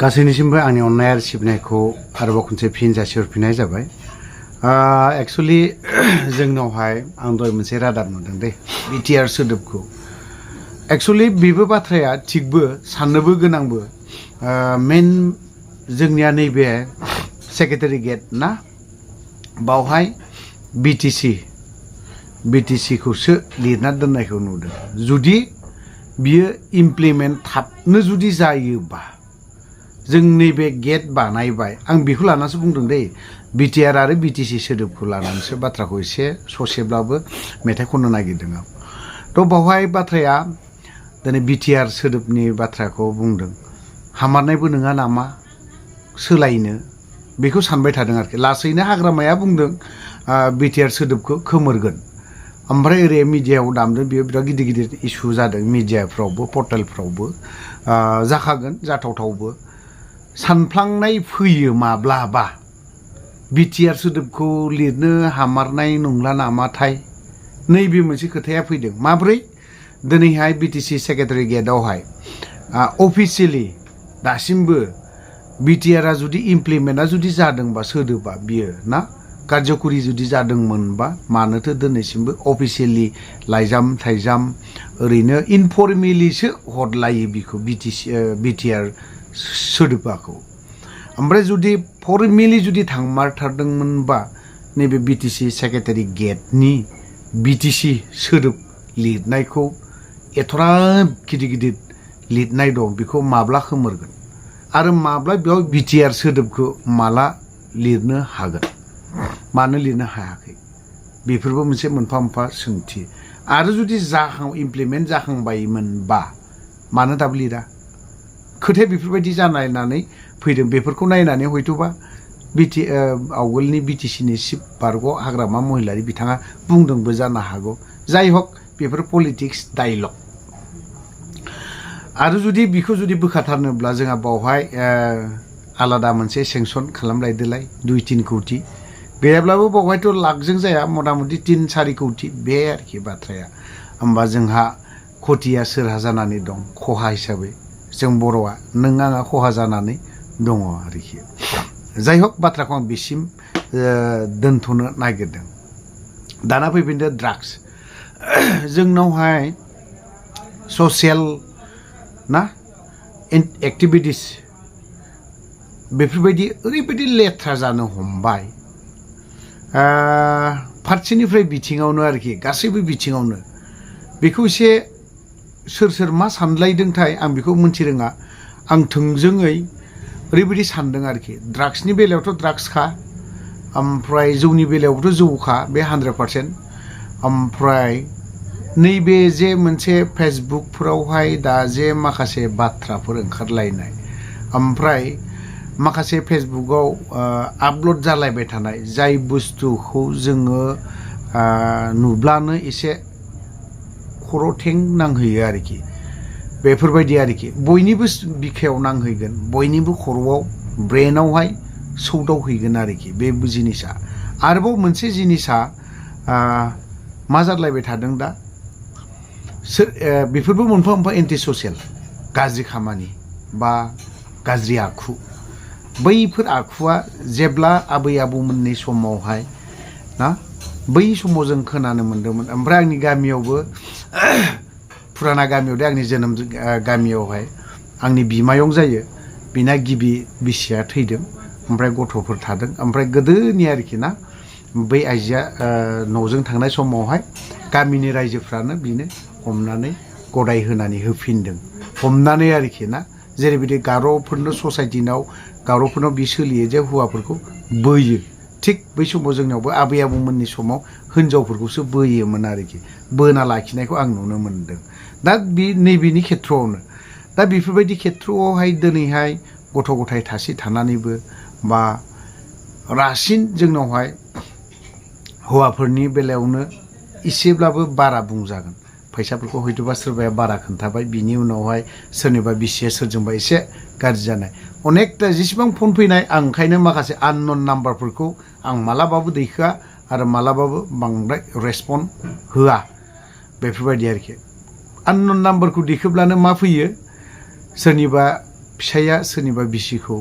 गासैनिसिमबो आंनि अननाय आरो सिबिनायखौ आरोबाव खनसे फिन जासिहरफिननाय जाबाय। एक्चुअली जोंनावहाय आं दहाय मोनसे रादाब नुदों दे बिटिआर सोदोबखौ। एक्चुअली बेबो बाथ्राया थिगबो साननोबो गोनांबो। मेन जोंनिया नैबे सेक्रेटारि गेट ना बावहाय बिटिसि खौसो लिरना दोननायखौ नुदों। जुदि बियो इमप्लिमेन्ट थाबनो जुदि जायोबा जों नैबे गेट बानायबाय आं बेखौ लानासो बुंदों दै बिटिआर आरो बिटिसि सोदोबखौ लानानैसो बाथ्राखौ एसे ससेब्लाबो मेथाइ खननो नागिरदों आं। थ' बावहाय बाथ्राया दिनै बिटिआर सोदोबनि बाथ्राखौ बुंदों हामारनायबो नङा नामा सोलायनो बेखौ सानबाय थादों आरोखि। लासैनो हाग्रामाया बुंदों बिटिआर सोदोबखौ खोमोरगोन। ओमफ्राय ओरै मिडियायाव दामदों बेयो बिराद गिदिर गिदिर इस्यु जादों मिडियाफ्रावबो पर्टेलफ्रावबो जाखागोन जाथावथावबो। सानफ्लांनाय फैयो माब्लाबा बिटिआर सोदोबखौ लिरनो हामारनाय नंला नामाथाय नैबे मोनसे खोथाया फैदों। माब्रै दिनैहाय बिटिसि सेक्रेटारि गेटआवहाय अफिसियेलि दासिमबो बिटिआरआ जुदि इमप्लिमेन्टआ जुदि जादोंबा सोदोबा बियो ना कार्यकरि जुदि जादोंमोनबा मानोथो दिनैसिमबो अफिसियेलि लाइजाम थाइजाम ओरैनो इनफर्मेलिसो हरलायो बिखौ बिटिआर सोदोबाखौ। ओमफ्राय जुदि फर्मेलि जुदि थांमारथारदोंमोनबा नैबे बिटिसि सेक्रेटारि गेटनि बिटिसि सोदोब लिरनायखौ एथ'राब गिदिर गिदिर लिरनाय दं बेखौ माब्ला खोमोरगोन आरो माब्ला बेयाव बिटिआर सोदोबखौ माला लिरनो हागोन मानो लिरनो हायाखै बेफोरबो मोनसे मोनफा मोनफा सोंथि। आरो जुदि इमप्लिमेन्ट जाखांबायमोनबा मानो दाबो लिरा खोथाया बेफोरबायदि जानायनानै फैदों। बेफोरखौ नायनानै हयथ'बा आवगोलनि बिटिसिनि चिफ बारग' हाग्रामा महिलारि बिथाङा बुंदोंबो जानो हागौ। जाय हक बेफोर पलिटिक्स डायलग। आरो जुदि बिखौ जुदि बोखाथारनोब्ला जोंहा बावहाय आलादा मोनसे सेंसन खालामलायदोलाय 2-3 कौटि गैयाब्लाबो बावहायथ' लाखजों जाया मथा मथि 3-4 कौटि बे आरोखि बाथ्राया। होमबा जोंहा खथिया सोरहा जानानै दं खहा हिसाबै जों बर'आ नों आंहा खहा जानानै दङ आरोखि। जाय हक बाथ्राखौ आं बिसिम दोनथ'नो नागिरदों। दाना फैफिनदो ड्राग्स। जोंनावहाय ससियेल ना एक्टिभिटिस बेफोरबायदि ओरैबायदि लेथ्रा जानो हमबाय फारसेनिफ्राय बिथिङावनो आरोखि गासैबो बिथिङावनो बेखौ एसे सोर मा सानलायदोंथाय आं बेखौ मोनथिरोङा। आं थोंजोङै ओरैबायदि सानदों आरोखि ड्राग्सनि बेलायावथ' ड्राग्सखा ओमफ्राय जौनि बेलायावबोथ' जौखा बे 100%। ओमफ्राय नैबे जे मोनसे फेसबुकफोरावहाय दा जे माखासे बाथ्राफोर ओंखारलायनाय ओमफ्राय माखासे फेसबुकाव आपल'ड जालायबाय थानाय जाय बुस्थुखौ जोङो नुब्लानो एसे खर' थें नांहैयो आरोखि बेफोरबायदि आरोखि बयनिबो बिखायाव नांहैगोन बयनिबो खर'आव ब्रेनावहाय सौदावहैगोन आरोखि बे जिनिसा। आरोबाव मोनसे जिनिसा मा जालायबाय थादों दा बेफोरबो मोनफा मोनफा एन्टि ससियेल गाज्रि खामानि बा गाज्रि आखु। बैफोर आखुआ जेब्ला आबै आबौमोननि समावहाय ना बै समाव जों खोनानो मोन्दोंमोन। ओमफ्राय आंनि गामियावबो फुराना गामियाव दे आंनि जोनोम गामियावहाय आंनि बिमायं जायो बिना गिबि बिसिया थैदों ओमफ्राय गथ'फोर थादों। ओमफ्राय गोदोनि आरोखि ना बै आइजोआ न'जों थांनाय समावहाय गामिनि रायजोफ्रानो बिनो हमनानै गदाय होनानै होफिनदों हमनानै आरोखि ना जेरैबायदि गार'फोरनो ससाइटिनाव गार'फोरनाव बि सोलियो जे हौवाफोरखौ बोयो थिग बै समाव जोंनियावबो आबै आबौमोननि समाव हिनजावफोरखौसो बोयोमोन आरोखि बोना लाखिनायखौ आं नुनो मोनदों। दा नैबेनि खेथ्रआवनो दा बेफोरबायदि खेथ्रआवहाय दिनैहाय गथ' गथाय थासे थानानैबो बा रासिन जोंनावहाय हौवाफोरनि बेलायावनो एसेब्लाबो बारा बुंजागोन फैसाफोरखौ हयतोबा सोरबाया बारा खोन्थाबाय बिनि उनावहाय सोरनिबा बिसिया सोरजोंबा एसे गाज्रि जानाय अनेकथा जेसेबां फन फैनाय आं ओंखायनो माखासे आननन नाम्बारफोरखौ आं मालाबाबो दैखोआ आरो मालाबाबो बांद्राय रेसपन्ड होआ बेफोरबायदि आरोखि। आननन नाम्बारखौ दैखोब्लानो मा फैयो सोरनिबा फिसाया सोरनिबा बिसिखौ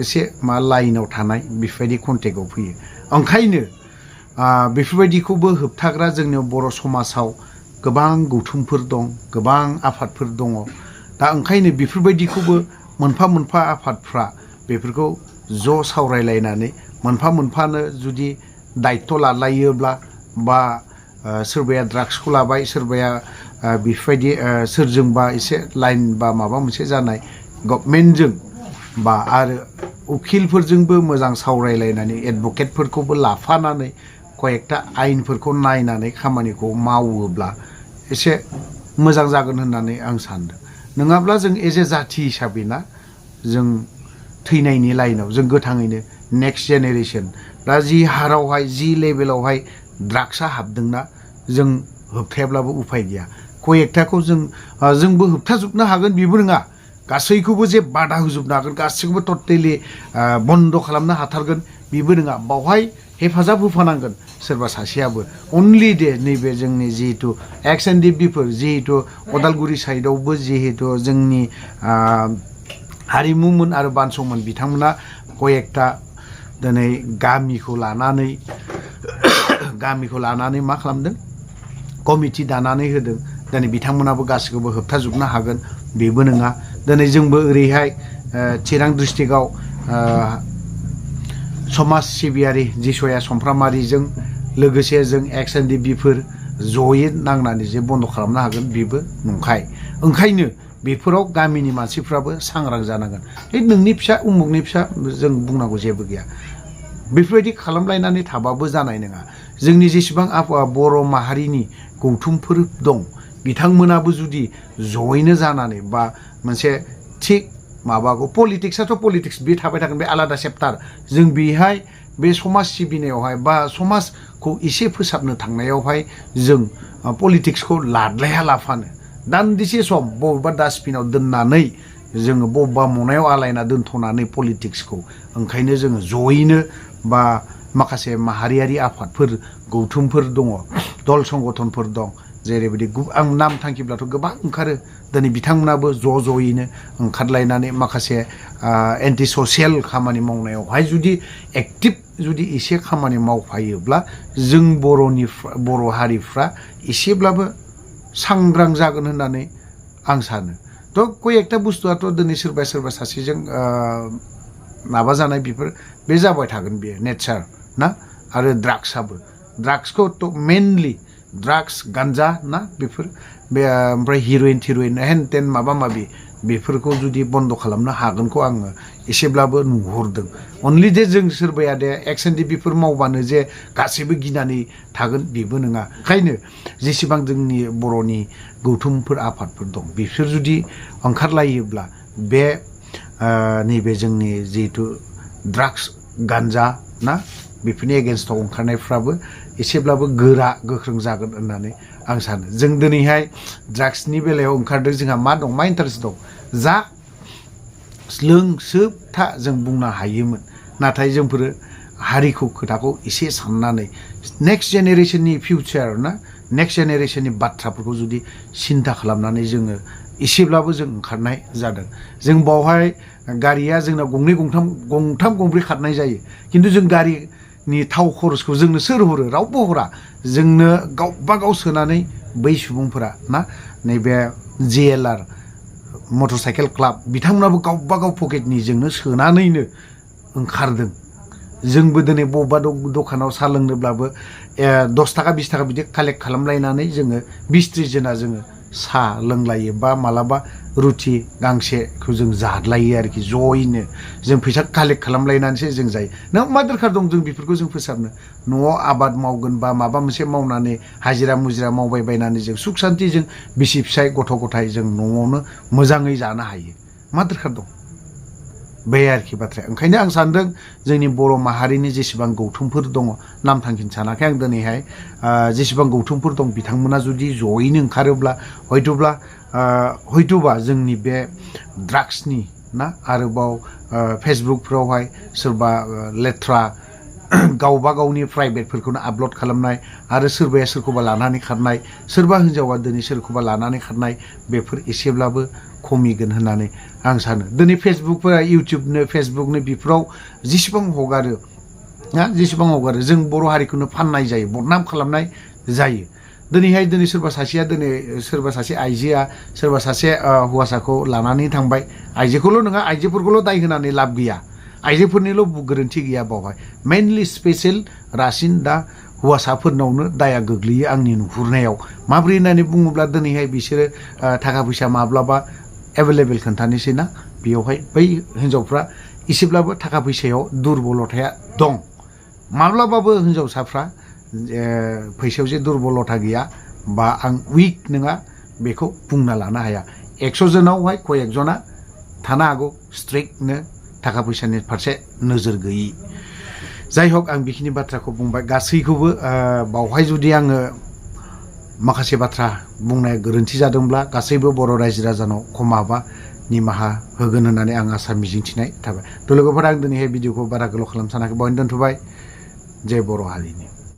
एसे मा लाइनाव थानाय बेफोरबायदि कन्टेक्टआव फैयो ओंखायनो बेफोरबायदिखौबो होबथाग्रा जोंनि बर' समाजाव गोबां गौथुमफोर दं गोबां आफादफोर दङ दा ओंखायनो बेफोरबायदिखौबो मोनफा मोनफा आफादफ्रा बेफोरखौ ज' सावरायलायनानै मोनफा मोनफानो जुदि दायित्व लालायोब्ला बा सोरबाया ड्राग्सखौ लाबाय सोरबाया बेफोरबायदि सोरजोंबा एसे लाइन बा माबा मोनसे जानाय गभर्नमेन्टजों बा आरो उखिलफोरजोंबो मोजां सावरायलायनानै एडभकेटफोरखौबो लाफानानै कयेकटा आयेनफोरखौ नायनानै खामानिखौ मावोब्ला एसे मोजां जागोन होननानै आं सानदों नङाब्ला जों एज ए जाथि हिसाबै ना जों थैनायनि लाइनाव जों गोथाङैनो नेक्स्ट जेनेरेसन दा जि हारावहाय जि लेभेलावहाय ड्राग्सआ हाबदोंना जों होबथायाब्लाबो उफाय गैया कयेकटाखौ जोंबो होबथाजोबनो हागोन बेबो नङा गासैखौबो जे बादा होजोबनो हागोन गासैखौबो टटेलि बन्द खालामनो हाथारगोन बेबो नङा बावहाय हेफाजाब होफानांगोन सोरबा सासेयाबो अनलि दे नैबे जोंनि जिहेतु एक्स एन डि बिफोर जिहेतु अदालगुरि साइडआवबो जिहेतु जोंनि हारिमुमोन आरो बानस'मोन बिथांमोना कयेकटा दिनै गामिखौ लानानै मा खालामदों कमिटि दानानै होदों दिनै बिथांमोनाबो गासैखौबो होबथाजोबनो हागोन बेबो नङा दिनै जोंबो ओरैहाय चिरां डिस्ट्रिक्टआव समाज सिबियारि जिसया समफ्रामारिजों लोगोसे जों एक्स एन डि बिफोर जयै नांनानै जे बन्द खालामनो हागोन बेबो नंखाय ओंखायनो बेफोराव गामिनि मानसिफ्राबो सांग्रां जानांगोन नोंनि फिसा उमुगनि फिसा जों बुंनांगौ जेबो गैया बेफोरबायदि खालामलायनानै थाबाबो जानाय नङा जोंनि जेसेबां बर' माहारिनि गौथुमफोर दं बिथांमोनाबो जुदि जयैनो जानानै बा मोनसे थिग माबाखौ पलिटिक्सआथ' पलिटिक्स बे थाबाय थागोन बे आलादा चेप्टार जों बेहाय बे समाज सिबिनायावहाय बा समाजखौ एसे फोसाबनो थांनायावहाय जों पलिटिक्सखौ लाद्लाया लाफानो दान्दिसे सम बबेबा डास्टबिनाव दोननानै जोङो बबेबा मनायाव आलायना दोनथ'नानै पलिटिक्सखौ ओंखायनो जोङो जयैनो बा माखासे माहारियारि आफादफोर गौथुमफोर दङ दल संगठनफोर दं जेरैबायदि आं नाम थांखिब्लाथ' गोबां ओंखारो दिनै बिथांमोनाबो ज'यैनो ओंखारलायनानै माखासे एन्टि ससियेल खामानि मावनायावहाय जुदि एक्टिभ जुदि एसे खामानि मावफायोब्ला जों बर' हारिफ्रा एसेब्लाबो सांग्रां जागोन होननानै आं सानो थ' कयेकटा बुस्थुआथ' दिनै सोरबा सासेजों माबा जानाय बेफोर बे जाबाय थागोन बेयो नेचार ना आरो ड्राग्सखौथ' मेनलि ड्राग्स गान्जा ना बेफोर बे ओमफ्राय हिर'इन हेन टेन माबा माबि बेफोरखौ जुदि बन्द खालामनो हागोनखौ आङो एसेब्लाबो नुहुरदों अनलि दे जों सोरबाया दे एक्स एन डि बिफोर मावबानो जे गासैबो गिनानै थागोन बेबो नङा ओंखायनो जेसेबां जोंनि बर'नि गौथुमफोर आफादफोर दं बिसोर जुदि ओंखारलायोब्ला बे नैबे जोंनि जिहेथु ड्राग्स गान्जा ना बेफोरनि एगेन्स्टआव ओंखारनायफ्राबो एसेब्लाबो गोख्रों जागोन होननानै आं सानो जों दिनैहाय ड्राग्सनि बेलायाव ओंखारदों जोंहा मा दं मा इन्टारेस्ट दं जा लों सोब था जों बुंनो हायोमोन नाथाय जोंफोरो हारिखौ खोथाखौ एसे साननानै नेक्स्ट जेनेरेसननि फिउचार ना नेक्स्ट जेनेरेसननि बाथ्राफोरखौ जुदि सिन्था खालामनानै जोङो एसेब्लाबो जों ओंखारनाय जादों जों बावहाय गारिया जोंना गंथाम गंब्रै खारनाय जायो खिन्थु जों गारिनि थाव खरसखौ जोंनो सोर हरो रावबो हरा जोंनो गावबा गाव सोनानै बै सुबुंफोरा ना नैबे JLR मटर साइकेल क्लाब बिथांमोनाबो गावबा गाव पकेटनिजोंनो सोनानैनो ओंखारदों जोंबो दिनै बबेबा दखानाव साहा लोंनोब्लाबो 10 थाखा 20 थाखा बिदि कालेक्ट खालामलायनानै जोङो 20-30 जना जोङो साहा लोंलायो बा मालाबा रुटि गांसेखौ जों जादलायो आरोखि जयैनो जों फैसा कालेक्ट खालामलायनानैसो जों जायो नों मा दरखार दं जों बेफोरखौ जों फोसाबनो न'आव आबाद मावगोन बा माबा मोनसे मावनानै हाजिरा मुजिरा मावबाय बायनानै जों सुख सान्ति जों बिसि फिसाय गथ' गथाय जों न'आवनो मोजाङै जानो हायो मा दरखार दं बे आरोखि बाथ्राया ओंखायनो आं सानदों जोंनि बर' माहारिनि जेसेबां गौथुमफोर दङ नाम थांखिनो सानाखै आं दिनैहाय जेसेबां गौथुमफोर दं बिथांमोना जुदि जयैनो ओंखारोब्ला हयथ'बा जोंनि बे ड्राग्सनि ना आरोबाव फेसबुकफ्रावहाय सोरबा लेथ्रा गावबा गावनि प्राइभेटफोरखौनो आपल'ड खालामनाय आरो सोरबाया सोरखौबा लानानै खारनाय सोरबा हिन्जावा दिनै सोरखौबा लानानै खारनाय बेफोर एसेब्लाबो खमिगोन होननानै आं सानो दिनै फेसबुकफोरा इउटुबनो फेसबुकनो बेफोराव जेसेबां हगारो जेसेबां हगारो जों बर' हारिखौनो फाननाय जायो बदनाम खालामनाय जायो दिनै सोरबा सासेया सोरबा सासे आइजोआ सोरबा सासे हौवासाखौ लानानै थांबाय आइजोखौल' नङा आइजोफोरखौल' दाय होनानै लाब गैया आइजोफोरनिल' गोरोन्थि गैया बावहाय मेइनलि स्पेसियेल रासिन दा हौवासाफोरनावनो दाया गोग्लैयो आंनि नुहुरनायाव माब्रै होननानै बुङोब्ला दिनैहाय बिसोरो थाखा फैसा माब्लाबा एभेलेबेल खोन्थानोसै ना बेयावहाय बै हिन्जावफ्रा एसेब्लाबो थाखा फैसायाव दुरबलथाया दं माब्लाबाबो हिन्जावसाफ्रा फैसायाव जे दुरबलथा गैया बा आं उइक नङा बेखौ बुंना लानो हाया 100 जनावहाय कयेक जना थानो हागौ स्ट्रिक्टनो थाखा फैसानि फारसे नोजोर गैयि जाय हक आं बेखिनि बाथ्राखौ बुंबाय गासैखौबो बावहाय जुदि आङो माखासे बाथ्रा बुंनाया गोरोन्थि जादोंब्ला गासैबो बर' रायजो राजानाव क्षमा बा निमाहा होगोन होननानै आं आसा मिजिंथिनाय थाबाय थ' लोगोफोरा आं दिनैहाय भिडिअखौ बारा गोलाव खालामनो सानाखै बावनो दोनथ'बाय जय बर' हारिनि